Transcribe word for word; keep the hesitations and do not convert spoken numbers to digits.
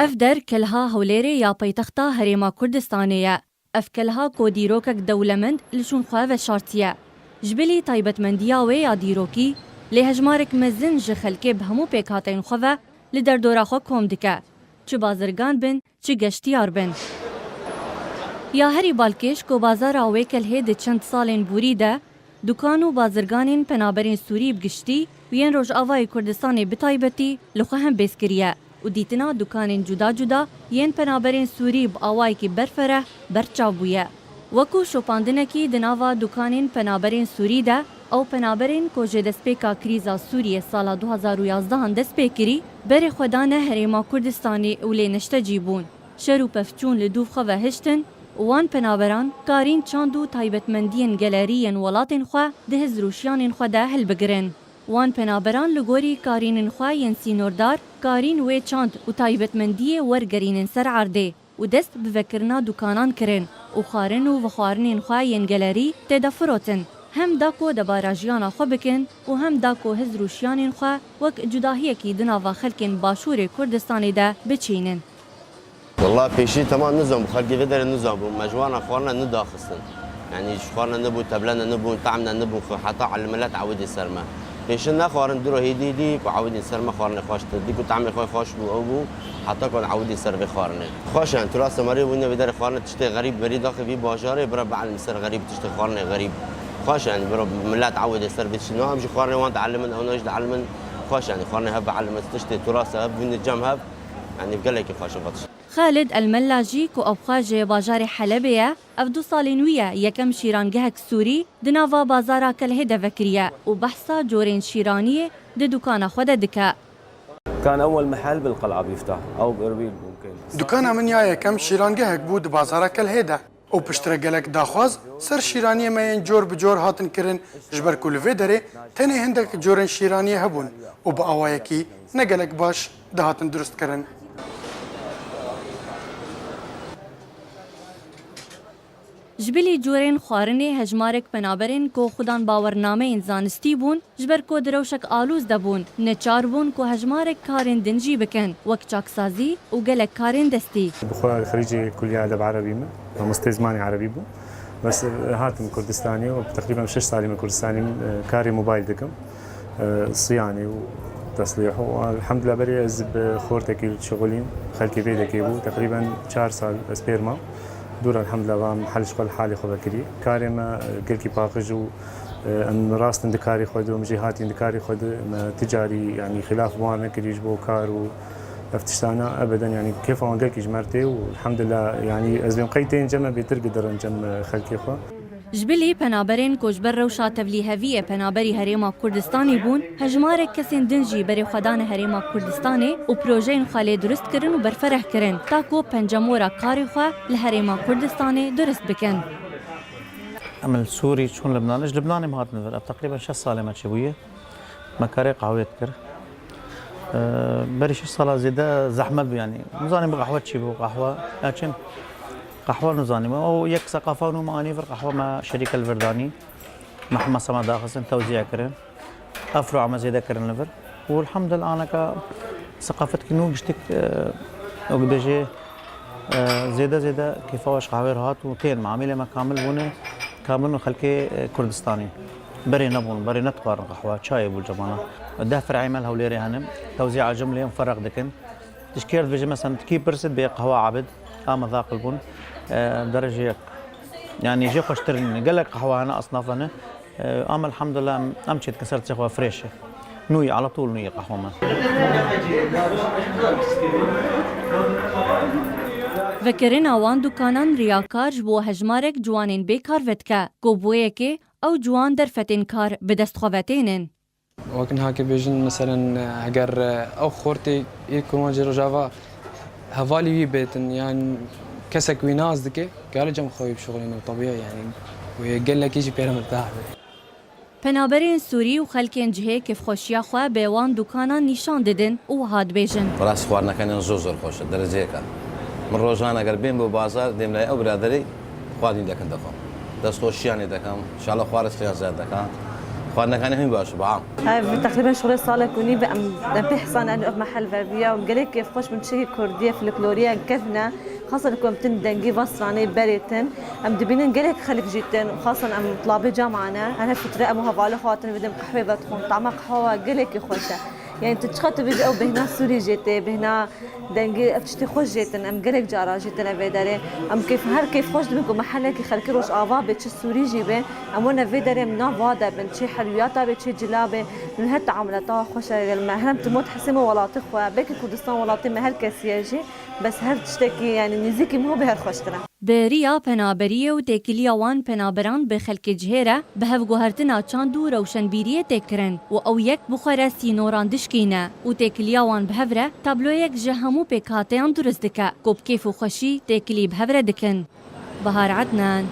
Ev der kelha Hewlêrê ya paytexta Herêma Kurdistanê ye. Ev kelha ku dîrokek dewlemend li şûn xwe veşartiye. Ji bilî taybetmendiya wê ya dîrokî, lê hejmarek mezin ji xelkê bi hemû pêkhateyên xwe ve li derdora xwe kom dike. Çi bazirgan bin, çi geştiyar bin. Ya herî balkêş ku bazara wê kelhê di çend salên borî de dukan û bazirganên penaberên Sûrî bi giştî û yên Rojavayê Kurdistanê bi taybetî li xwe hembêz kiriye û dîtina dukanên cuda cuda yên penaberên Sûrî bi awayekî berfereh berçav bûye. Wekû şopandinekî di nava dukanên penaberên Sûrî de, ew penaberên ku ji destpêka krîza Sûriyê sala du hazar û yazdehan dest pê kirî, berê xwe dane Herêma Kurdistanê û lê neştecî bûn. Şer û pevçûn li dûv xwe ve hiştin û wan penaberan karîn çand û taybetmendiyên gelerî yên welatên xwe di hizrûşiyanên xwe de hilbigirin. Wan penaberan li gorî karînên xwe yên sînordar, karîn wê çand û taybetmendiyê wergerînin ser erdê û dest bi vekirina dukanan kirin û xwarin û vexwarinên xwe yên gelerî tê de firotin. Hem da ku debara jiyana xwe bikin û hem da ku hizrûşiyanên xwe wek cudahiyekî di nava xelkên Başûrê Kurdistanê de biçînin. Wela pêşî tema nizan bû, xelkê vê derê nizan bû. Me ji wana xwarine nidaxistin. Yanî ji xwarine nibû, teblene nibû, tahmne nibû, xwe heta li milet ewidî ser me. Pêşî nexwarin diro hêdî dî ku ewidîn ser me xwarine xweş dî ku tahmê xwe xweş bû, ew bû, heta ku ewidîn ser vê xwarine. Xweş e, tu rasta merî bûne vê derê xwarine tiştê xerîb merî daxê vî bajarê, bira bielm ser xerîb tiştê xwarine xerîb. Xweş e, yanî bira milet ewidê ser vê tiştê. Niha em jî xwarine wan dielimin, ew ne jî dielimin. Xweş e, yanî xwarine hev bielimin tiştê tu rasta hev bûne cem hev. Yanî gelekî xweş e vatiş. Xalid El Mella jî ku ew xwe ji bajarê Helebê ye, ev du salên wî ye yekem şîrangehek Sûrî di nava bazara Kelhê de vekiriye û behsa corên şîraniyê di dukana xwe de dike. كان أول محل بالقلعة بيفتح أو بإربيل ممكن. Dukana min ya yekem şîrangehek bû di bazara Kelhê de. Û piştre gelek daxwaz ser şîraniyê me yên cor bi cor hatin kirin, ji ber ku li vê derê tenê hindek corên şîraniyê hebûn û bi awayekî ne gelek baş dihatin durust kirin. Ji bilî corên xwarinê hejmarek penaberên ku xudan bawernameyên zanistî bûn, ji ber ku di rewşek alûz de bûn, neçar bûn ku hejmarek karên din jî bikin, wek çaksazî û gelek karên destî. Bi xwe xerîcê kuliya edeb erebî me, mamosteyê zimanê erebî bûm. Bes, e, hatim Kurdistanê û teqrîben şeş salî me Kurdistanê, e, karê mobayl dikim. E, siyanê û teslîh û elhamdulillah berê ez bi xortekî şixulîm, xelkê vê dekê bû. Teqrîben çar sal ez pêr mam. Dûr elhamdulillah va mehel ji xwe li halê xwe vekirî. Karê me, e, gelkî paqij û Em rastin di karê xwe de, em jêhatîn di karê xwe de, me ti carî, yanî, xilaf bi wan nekirî ji bo kar û ev tiştana, ebeden, yanî, kêfa wan gelkî ji me re tê û elhamdulillah, yanî, ez vêm qey tên cem me bêtir gidirin cem, e, xelkê xwe. Ji bilî penaberên ku ji ber rewşa tevlîheviyê penaberî Herêma Kurdistanê bûn, hejmarek kesên din jî berê xwe dane Herêma Kurdistanê û projeyên xwe lê durust kirin û berfereh kirin, ta ku pencemora karê xwe li Herêma Kurdistanê durust bikin. Em li Sûrî çûn Libnanê. Ji Libnanê me hatin vir. Ev teqrîben şeş salê me çêbûye. Me karê qehwê dikir. Eee, berî şeş sala zêde zehmet bû, yanî. Nizanîm bi qehwe çi bû, qehwe ya çin. Qehwe nizanîm. O yek seqafa nû me anî vir, qehwe me şerîke li vir danî. Me hema sema daxistin, tewzîa kirin. Ev firoa me zêde kirin li vir. Û elhamdulillah aneka seqafetkî nû giştik, e, wek dibêjê, e, zêde zêde kêfa we ji qehwê re hat û tên mamîlê me kamil bûne, kamil û xelkê, e, Kurdistanê. Berê nebûn, berê nedixwarin qehwe, çayê bû cemana. Deh firayê me li Hewlêrê hene, tewzîa cumlê em ferq dikin. Tişkê re dibêje mesela tu kî pirsit bê qehwa abid, a me zaqil bûn, e, derece yek. Yanî jê xweştir nîne. Gelek qehwa hene, asnaf hene. Em elhamdulillah em, em çê dikin ser destê xwe freş e. Nû ye, ala tûl nû ye qehwa me. Vekirina wan dukanan riyakar ji bo hejmarek ciwanên bê kar vedike, ku bi wê yekê ew ciwan derfetên kar bi dest xwe ve tênin. Wek niha ke bêjin, meselen, eger ew xortê yê kurmancê Rojava hevalî wî bêtin, yan kesek wî nas dike, kare cem xwe wî bişuxulîne, tebî ye, yanî wê gelekî jî pê re mirtah be. Penaberên Sûrî û xelkên cihê kêfxweşiya xwe bi wan dukanan nîşan didin û wiha dibêjin. Bi rastî xwarineke wan zor zor xweş e, dereceyeke. Min rojan eger bên bo bazar, dêm lay ew biraderê xwarin dekin dixwim. Destxweşiyan ê dekim, înşallah xwarin xêr zêde dike. Xwarinekane hîn baş ba. Ev teqrîben şixulê salek û nîv em, em pê hesane ev mehel veviya û gelek kêfxweş bin tiştekî kurdî ye, folklorî ye, kevn e. Xasan ku em tin dengî va stranê berê tin. Em dibînin gelek xelk jî tin. Xasan em tilabê camane. Her her fitre em û hevalê xwe hatin vê dem qehwê vedixwin. Tama qehwa gelekî xweş e. Yani tu çiqa tu bêjî ew bêhna Sûrî jê tê, bêhna dengê ev tiştê xweş jê tin. Em gelek cara jê tine vê derê. Em kêf, her kêfxweş dibin ku mehelekî xelkê Rojava bê, çi Sûrî jî bê. Em wene vê derê em nav wa de bin, çê helwiyata bê, çê cila bê. Li her teamulata xweş e gel me. Her em tu mot hesê me welatê xwe. Belkî Kurdistan welatê me her kesî ye jî. Bes her tiştekî, yani nêzîkî me bê her xweştir e. Bi riya penaberiyê û têkiliya wan penaberan bi xelkê cihê re bi hevguhertina çand û rewşenbîriyê tê kirin û ew yek bi xwe re sînoran dişkîne û têkiliya wan bi hev re tabloyek ji hemû pêkhateyan durist dike ku bi kêf û xweşî têkilî bi hev re dikin. Bahar Ednan,